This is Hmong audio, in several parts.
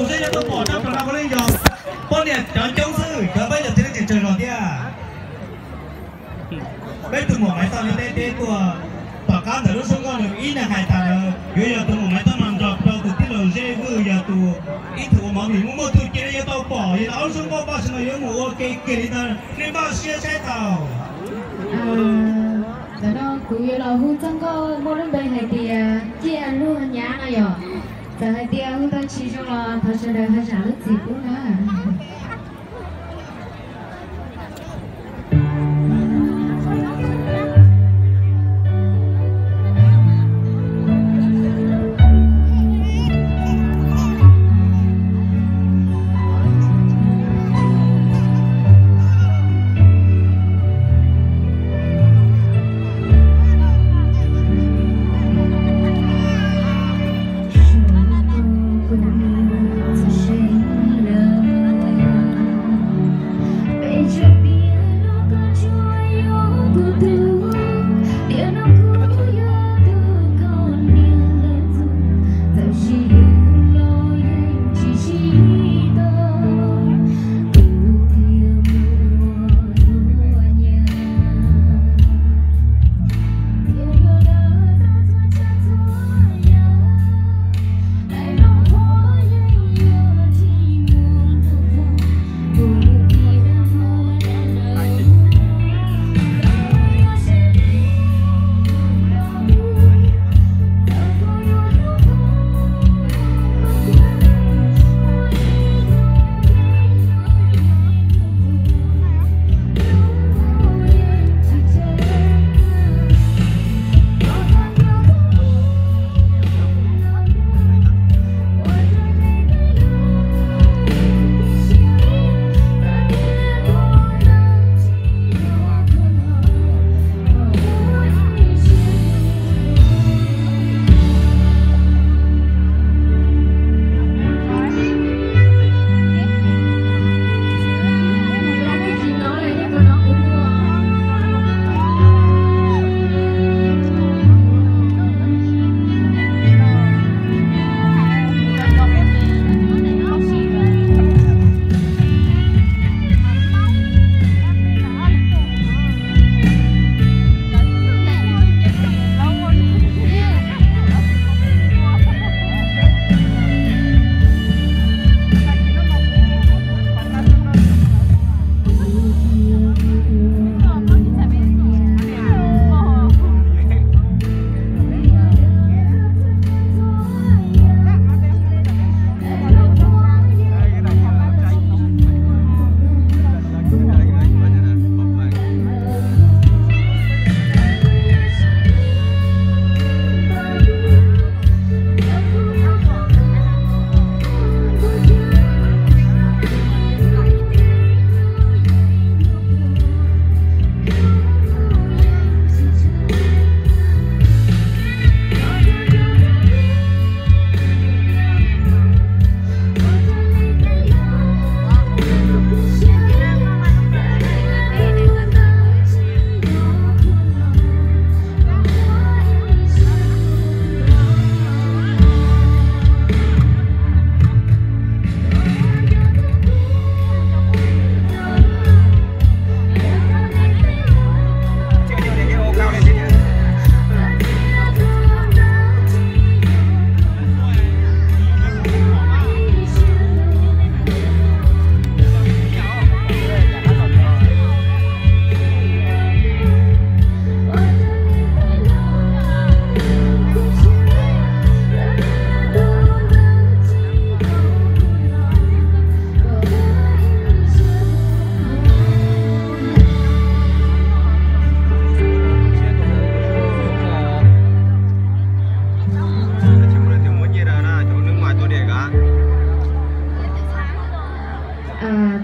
Seb yog tuaj pom rab plaub no puav leej yog poj niam cov coob xwb, cov peb yog txiv neej tseem tsawg zog thiab. Peb tus muam Maiv Txoj li teb teb tuaj tom qab ntawm lub suab nkauj nws ib niag hais tas lawm yuav yog tus muam Maiv Txoj no nrog rau tus tij laug Zeb Vwj yog tus ib tug ua movie muaj muaj tus cia li yuav tau pom yog ob lub suab nkauj Paj Sawv Ntxov yuav mus ua ke kiag li ntawd, nej npaj siab saib tau. Ntawm no kuv yuav los hu txoj nkauj muaj lub npe hais tias Ciaj Luag Nyab no yom. Txawm hais tias hu tau tsis zoo los thov sawv daws ho zam lub txim pub na.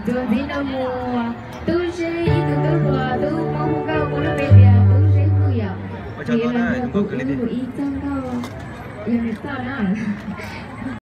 Tus ntxiv no mus, Tub Zeb, ib tug tub hluas, tub Hmoob hu nkauj muaj lub npe tias Tub Zeb Vwj yom. Nws yog tus hu ib txoj nkauj, yog nws txoj na.